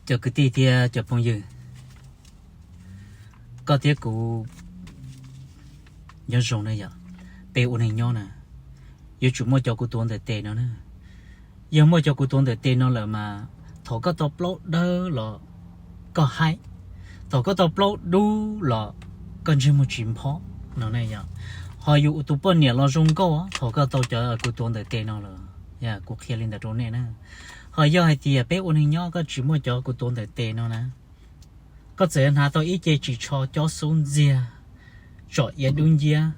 Cov kwv tij thiab cov phooj ywg, koj thiab kuv nyob zoo na yom. Peb ua neeg nyob na, yuav tsum muaj cov kuv tuav ntawm tes no na. Yog muaj cov kuv tuav ntawm tes no lawm mas, thaum koj tau plaub dawb los koj haib, thaum koj tau plaub dub los koj ntsej muag tsis nphob no ne yom. Ho yus tus poj niam los zoo nkauj thaum koj tau cov kuv tuav ntawm tes no lawm, kuv qhia li ntawd rau nej na. Ho yog hais tias peb ua neeg nyob koj tsis muaj cov kuv tuav ntawm tes no na, koj txawm yuav hnav tau ib ce ris tsho cob xub ntxiag, tsom iav dub nciab,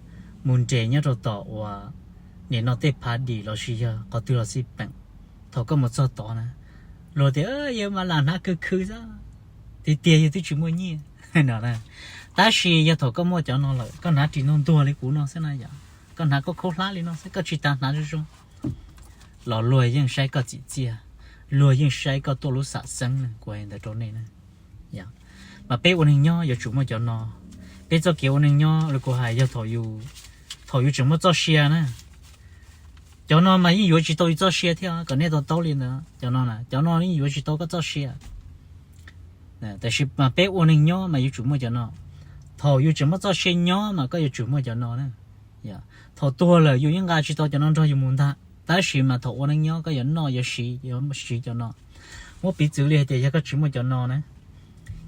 mus nres nyob rau tom uas nim no tej phav dim los sis yog qhov twg los xij peem, thaum koj mus txog tod na, luag tias yawg mas lam hnav khwv khwv xwb, tiag tiag yawg twb tsis muaj nyiaj no. Tab sis yog thaum koj muaj cov no lawm, koj hnav ris ntuag ntuag li kuv no xwb na yom, koj hnav koj khaub hlab li no xwb, koj tsis tas hnav zoo zoo los luag yeej saib koj txim txiaj, luag yeej saib koj tuaj lub xam xeeb na, kuv hais ntawd rau nej na. Mas peb ua neeg nyob yuav tsum muaj cov no. Peb txoj kev ua neeg nyob li kuv hais yog thaum yus tseem muaj txoj sia na. Cov no mas yeej yuav tsis tau yus txoj sia thiab, kom nej to taub li ntawd. Cov no, cov no yeej yuav tsis tau koj txoj sia. Tab sis mas peb ua neeg nyob mas yuav tsum muaj cov no. Thaum yus tseem muaj txoj sia nyob mas koj yuav tsum muaj cov no na. Thaum tuag lawm yus yeej nqa tsis tau cov no nrog yus mus ntag, tab sis mas thaum ua neej nyob koj yuav noj yuav siv, yuav siv cov no. Muab piv txwv li hais tias yog koj tsis muaj cov no na,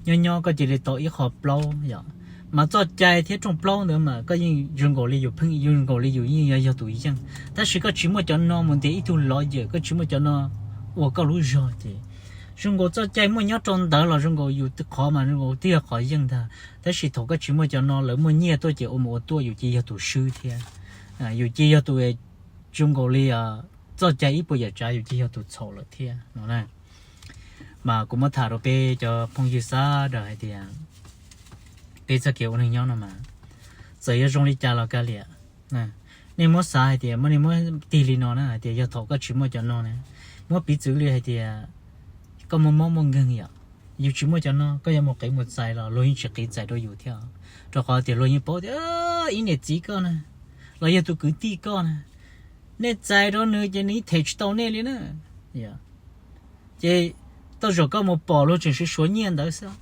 nyob nyob koj cia li tau ib qho plaub yom, mas txoj cai thiab rooj plaub ntawd mas koj yeej zoo nkaus li yus pheej, zoo nkaus li yus yeej yuav yog tus yeej. Tab sis koj tsis muaj cov no mus ntiav ib tug lawyer, koj tsis muaj cov no ua koj lub zog ces zoo nkaus txoj cai muaj nyob rau ntawd los zoo nkaus yus qhov mas zoo nkaus twb yog qhov yeej ntag. Tab sis thaum koj tsis muaj cov no, lawv muaj nyiaj tuaj ces ua mus ua tuaj yus cia yog tus swb thiab. Yus cia yog tus, zoo nkaus li txoj cai ib puas yam tsav yus cia yog tus txhaum lawm thiab no. Mas kuv muab tham rau peb cov phooj ywg sawv daws hais tias peb txoj kev ua neej nyob no mas txawm yuav zoo li cas los kav liam, nej muab xav hais tias muab, nej muab tig li no na, hais tias yog thaum koj tsis muaj cov no na, muab piv txwv li hais tias koj muaj mob muaj nkeeg yom, yus tsis muaj cov no koj yuav mus qiv mus txais los luag yeej tsis qiv txais rau yus thiab, rau qhov tias luag yeej paub tias ib niam txiv koj na, los yog tus kwv tij koj na, nej txais rau nws ces nws yeej them tsis tau nej li na. Ces tej zaum koj mus pom luag tseem suav suav nyiaj ntawd xwb,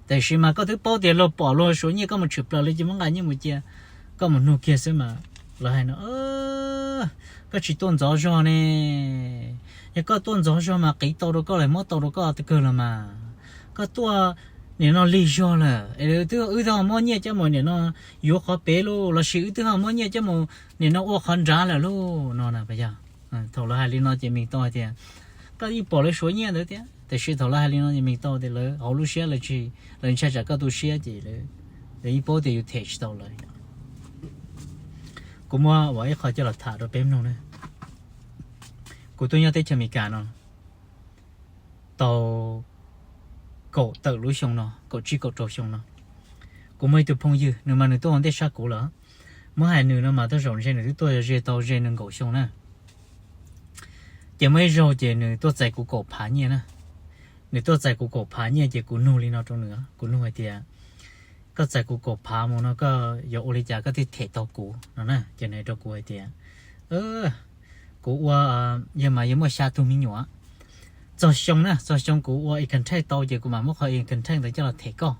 tiam sis mas koj twb paub tias luag pom luag suav nyiaj koj mus tshwm plaws li ces muab nqa nyiaj mus cia, koj mus nug kiag xwb mas lawv hais no, koj tsis tuaj ntxov zog ne. Yog koj tuaj ntxov zog mas qiv tau rau koj lawm, muab tau rau koj twb kawg los mas. Koj tuaj nim no lig zog lawm es wb twb ho muab nyiaj coj mus nim no yuav qhov pem lauj, los sis wb twb ho muab nyiaj coj mus nim no ua qhov nrad lawm lauj no na. Yog thaum lawv hais li no ces Mim tau hais tias koj yeej pom lawv suav nyiaj ntawd thiab, tiam sis thaum lawv hais li no ces Mim tau tias lawv hauv lub siab lawv ntshai tsam koj tu siab ces lawv yeej paub tias yus them tsis tau lawv. Kuv muab ua ib qho coj los tham rau peb mloog na. Kuv tuaj nyob teb chaws Amelikas no tau kaum tawm lub xyoo no, kaum tsib kaum rau xyoo no, kuv muaj ib tug phooj ywg, nws mas nws tuaj ua ntej sab kuv lawm. Muab hais nws no mas tej zaum ntshe nws twb tuaj ze tau ze nees nkaum xyoo na. Ces muaj ib zaug ces nws tuaj txais kuv kaum phav nyiaj na. Nws tuaj txais kuv kaum phav nyiaj ces kuv nug li no rau nws, kuv nug hais tias, koj txais kuv kaum phav mus no koj yuav ua li cas koj thiaj them tau kuv no na? Ces nws hais rau kuv hais tias, kuv ua, yog mas yog muaj xya tug me nyuam, txog xyoo na, txog xyoo kuv ua e contract tau ces kuv mam muab qhov e contract ntawd coj los them koj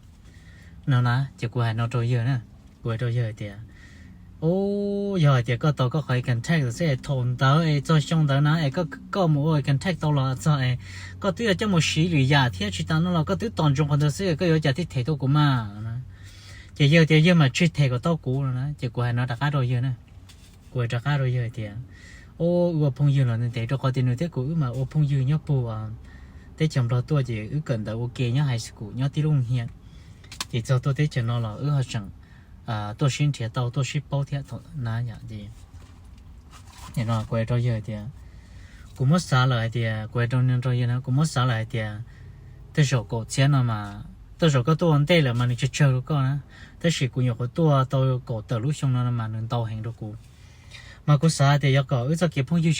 no na. Ces kuv hais no rau yawg na, kuv hais rau yawg hais tias, o, yog hais tias koj tau koj qhov e contract xwb es thaum ntawd es txog xyoo ntawd na es koj mus ua e contract tau los txog es koj twb yuav coj mus siv lwm yam thiab tsis tas no los koj twb tos ntsoov qhov ntawd xwb koj yuav cas thiaj them tau kuv mas. Ces yawg tias yawg mam tseg them kom tau kuv no na. Ces kuv hais no rov qab rau yawg na, kuv hais rov qab rau yawg hais tias, o, wb ua phooj ywg los ntev ntev rau qhov tias nws thiab kuv wb mas ua phooj ywg nyob puag teb chaws Nplog tuaj ces wb kawm ntawv ua ke nyob high school nyob tib lub hia, ces txog tuaj teb chaws no los wb ho tseem tuaj sib nrhiav tau tuaj sib paub thiab thaum na yom. Ces kuv hais rau yawg hais tias, kuv muab xav lawm hais tias, kuv hais rau yawg na, kuv muab xav lawm hais tias tej zaum kaum txhiab no mas, tej zaum koj tuaj ua ntej lawm mas nws tsawg tsawg rau koj na, tab sis kuv nyuam qhuav tuaj tau kaum tawm lub xyoo no mas nws ntau heev rau kuv. Mas kuv xav tias yog kom wb txoj kev phooj ywg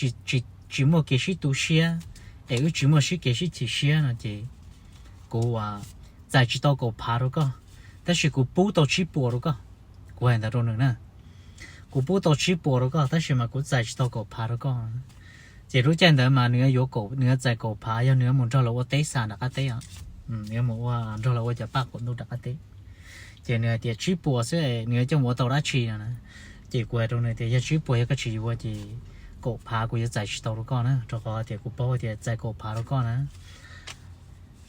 tsis muaj kev sib tu siab, es wb tsis muaj sib kev sib chim siab no ces kuv txais tsis tau kaum phav rau koj, tab sis kuv pub tau tsib puas rau koj. Kuv hais ntawd rau nws na, kuv pub tau tsib puas rau koj tab sis mas kuv txais tsis tau kaum phav rau koj. Ces lub caij ntawd mas nws yuav yuav, nws yuav txais kaum phav yog nws yuav mus nrog lawv ua teb xa nram qab teb os. Nws yuav mus ua nrog lawv ua cov paj quav ntuj nram qab teb. Ces nws hais tias tsib puas xwb, nws yuav coj mus ua tau dab tsi no na. Ces kuv hais rau nws tias yog tsib puas yog koj tsis yuav ces kaum phav kuv yuav txais tsis tau rau koj na, rau qhov tias kuv paub tias txais kaum phav rau koj na,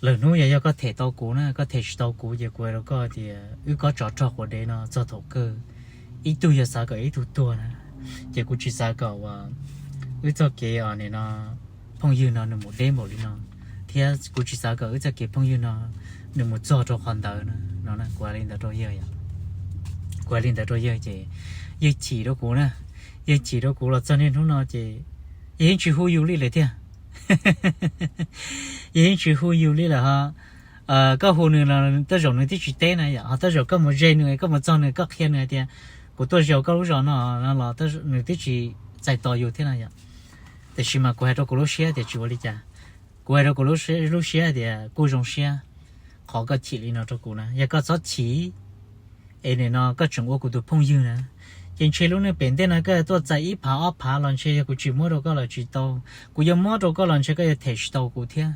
lwm hnub yog, yog koj them tau kuv na, koj them tsis tau kuv ces kuv hais rau koj tias wb kob tsov rog quav dev no txog thaum kawg ib tug yog xav kom ib tug tuag na. Ces kuv tsis xav kom wb txoj kev nim no phooj ywg no nws mus deb npaum li no, thiab kuv tsis xav kom wb txoj kev phooj ywg no nws mus txog rau qhov ntawd no. Kuv hais li ntawd rau yawg, kuv hais li ntawd rau yawg ces yawg chim rau kuv na. Yawg chim rau kuv los txog niaj hnub no ces yawg yeej tsis hu yus li lawm thiab. Yawg yeej tsis hu yus li lawm ho. Koj hu nws los tej zaum nws twb tsis teb na yom, ho tej zaum koj mus ze nws, koj mus txog nws koj qhia nws hais tias kuv tuaj zaum koj lub zos no no los nws twb tsis txais tos yus thiab na yom. Tiam sis mas kuv hais rau kuv lub siab tias tsis ua li cas. Kuv hais rau kuv lub siab tias kuj zoo siab qhov koj chim li no rau kuv na. Yog koj txhob chim es nim no koj tseem ua kuv tus phooj ywg na, ces ntshe lub neej pem ntej no koj tuaj txais ib phav ob phav los ntshe yog kuv tsis muab rau koj los tsis tau. Kuv yuav muab rau koj los ntshe koj yuav them tsis tau kuv thiab.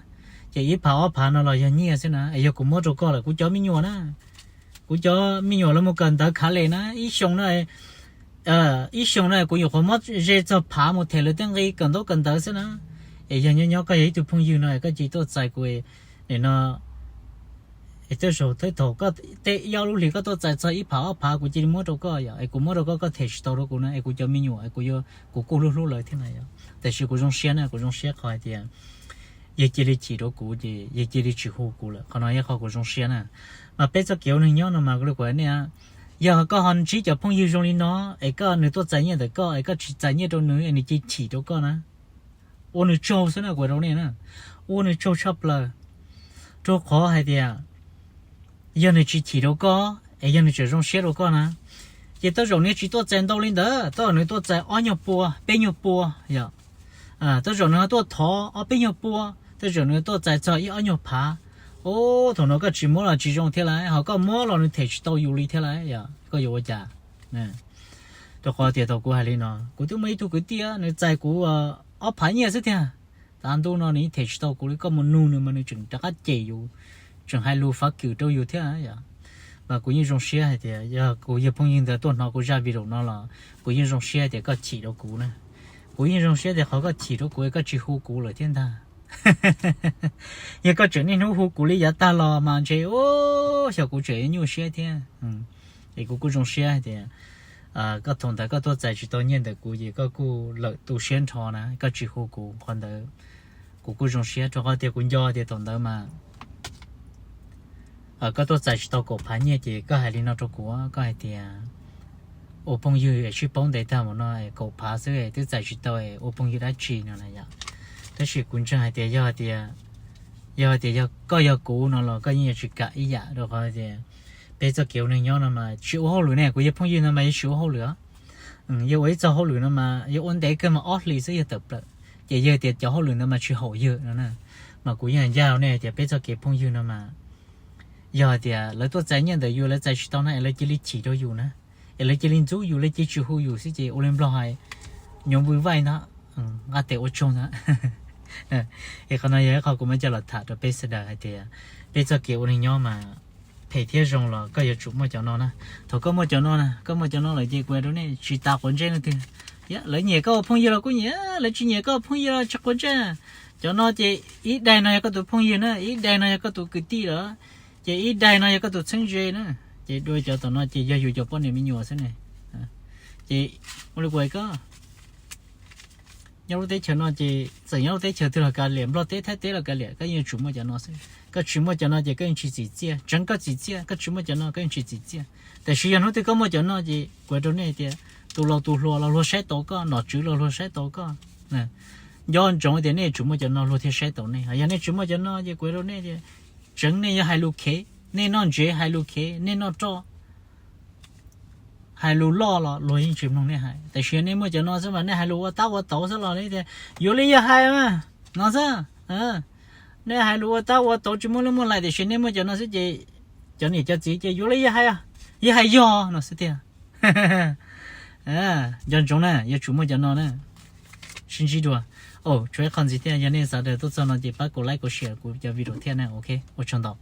Ces ib phav ob phav no los yog nyiaj xwb na, es yog kuv muab rau koj lawm kuv cov me nyuam na, kuv cov me nyuam lawv mus kawm ntawv khav les na, ib xyoo no ib xyoo no kuv nyuam qhuav muab ze txog phav mus them lawv tej nqi kawm ntaub kawm ntawv xwb na. Es yog nyob nyob koj yog ib tug phooj ywg no koj cia li tuaj txais kuv nim no, es tej zaum tej thaum koj tej ib ob lub hlis koj tuaj txais txog ib phav ob phav kuv cia li muab rau koj yom, es kuv muab rau koj koj them tsis tau rau kuv na, es kuv cov me nyuam kuv kuj hlub hlub lawv thiab na yom. Tiam sis kuv zoo siab na, kuv zoo siab qhov hais tias yawg cia li chim rau kuv ces yawg cia li tsis hu kuv lawm, qhov no yog qhov kuv zoo siab na. Mas peb txoj kev ua neeg nyob no mas kuv li kuv hais nej, yog koj ho ntsib cov phooj ywg zoo li no es koj, nws tuaj txais nyiaj ntawm koj es koj tsis txais nyiaj rau nws es nws cia li chim rau koj na, ua nws tsaug xwb na kuv hais rau nej na, ua nws tsaug tshaj plaws. Rau qhov hais tias yog nws tsis chim rau koj es yog nws tseem zoo siab rau koj na, ces tej zaum nws tsis tuaj txais ntau li ntawd, tej zaum nws tuaj txais ob nyuag pua peb nyuag pua yom. Tej zaum nws ho tuaj thov ob peb nyuag pua, tej zaum nws tuaj txais txog ib ob nyuag phav. Ub, thaum no koj tsis muab los tsis zoo thiab lauj, ho koj muab los nws them tsis tau yus li thiab lauj, koj yuav ua cas? Rau qhov tias thaum kuv hais li no kuv twb muaj ib tug kwv tij nws txais kuv ob phav nyiaj xwb tiag. Tav ntuj no nws yeej them tsis tau kuv li, koj mus nug nws mas nws tseem rov qab cem yus, tseem hais lus fav kws rau yus thiab yom. Mas kuv yeej zoo siab hais tias yog kuv yawg phooj ywg ntawd tuaj hnov kuv zaj video no los kuv yeej zoo siab tias koj chim rau kuv na. Kuv yeej zoo siab tias qhov koj chim rau kuv koj tsis hu kuv lawm thiab ntag. Yog koj tseem niaj hnub hu kuv li yav tag los mas ntshe xyov kuv tseem yuav nyuaj siab thiab. Es kuv kuj zoo siab hais tias koj thaum ntawd koj tuaj txais tsis tau nyiaj ntawm kuv ces koj kuj lawm tu siab nrho na, koj tsis hu kuv qhov ntawd. Kuv kuj zoo siab rau qhov tias kuv nco tias thaum ntawd mas koj tuaj txais tsis tau kaum phav nyiaj ces koj hais li no rau kuv, koj hais tias ua phooj ywg es sib paub ntev tag mus no kaum phav xwb twb txais tsis tau, ua phooj ywg dab tsi no na yom. Tab sis kuv ntseeg hais tias yog tias, yog hais tias yog koj yog kuv no los koj yeej yuav tsis kam ib yam, rau qhov tias peb txoj kev ua neeg nyob no mas tsis ua hauj lwm ne, kuv yawg phooj ywg no mas yog tsis ua hauj lwm os. Yog ua ib txoj hauj lwm no mas yog ua ntev kawg mas ob hlis xwb yog tawm plaws, ces yog tias cov hauj lwm ntawd mas tsis haum yawg no na. Mas kuv yeej ncaj rau nej tias peb txoj kev phooj ywg no mas yog hais tias lawv tuaj txais nyiaj ntawm yus lawv txais tsis tau na es lawv cia li chim rau yus na, es lawv cia li ntxub yus, lawv cia li tsis hu yus xwb ces ua li Nplog hais nyob vwj vaij ntag, nqa tes ua tsaug ntag. Es qhov no yog ib qho kuv muab coj los tham rau peb sawv daws hais tias peb txoj kev ua neeg nyob mas phem thiab zoo los koj yuav tsum muaj cov no na. Thaum koj muaj cov no na, koj muaj cov no lawm ces kuv hais rau nej tsis tas quav ntsej leej twg. Lawv nyiam koj ua phooj ywg los kuj nyiam, lawv tsis nyiam koj ua phooj ywg los tsis quav ntsej. Cov no ces ib daim no yog koj tus phooj ywg na, ib daim no yog koj tus kwv tij lawm, ces ib daim no yog koj tus txheeb ze na. Ces dua cov tom no ces yog yus cov poj niam me nyuam xwb ne. Ces ua li kuv hais koj, nyob lub teb chaws no ces txawm nyob lub teb chaws twg los kav liam, Nplog teb Thaib teb los kav liam, koj yeej yuav tsum muaj cov no xwb. Koj tsis muaj cov no ces koj yeej tsis txim txiaj, tseev koj txim txiaj, koj tsis muaj cov no koj yeej tsis txim txiaj. Tiam sis yog hnub twg koj muaj cov no ces kuv hais rau nej tias tus laus tus hluas los luag saib tau koj, nom tswv los luag saib tau koj. Nco ntsoov tias nej tsum muaj cov no luag thiaj saib tau nej. Yog nej tsis muaj cov no ces kuv hais rau nej tias tseev nej yuav hais lus khev, nej noj ntsev hais lus khev, nej noj roj hais lus loj los luag yeej tsis mloog nej hais. Tiam sis yog nej muaj cov no xwb mas nej hais lus ua tab ua tauv xwb los tias yuav li yawg hais mas no xwb. Nej hais lus ua tab ua tauv tsis muaj lub muaj lai, tiam sis nej muaj cov no xwb ces cov niam cov txiv ces yuav li yawg hais, yawg hais yog no xwb tiag. Nco ntsoov na, yuav tsum muaj cov no na. Sib ntsib dua. Tshuav ib qho ntxiv thiab, yog nej xav tias tuaj txog no ces pab kaum like kaum share kuv cov video thiab na. Ok, ua tsaug ntau.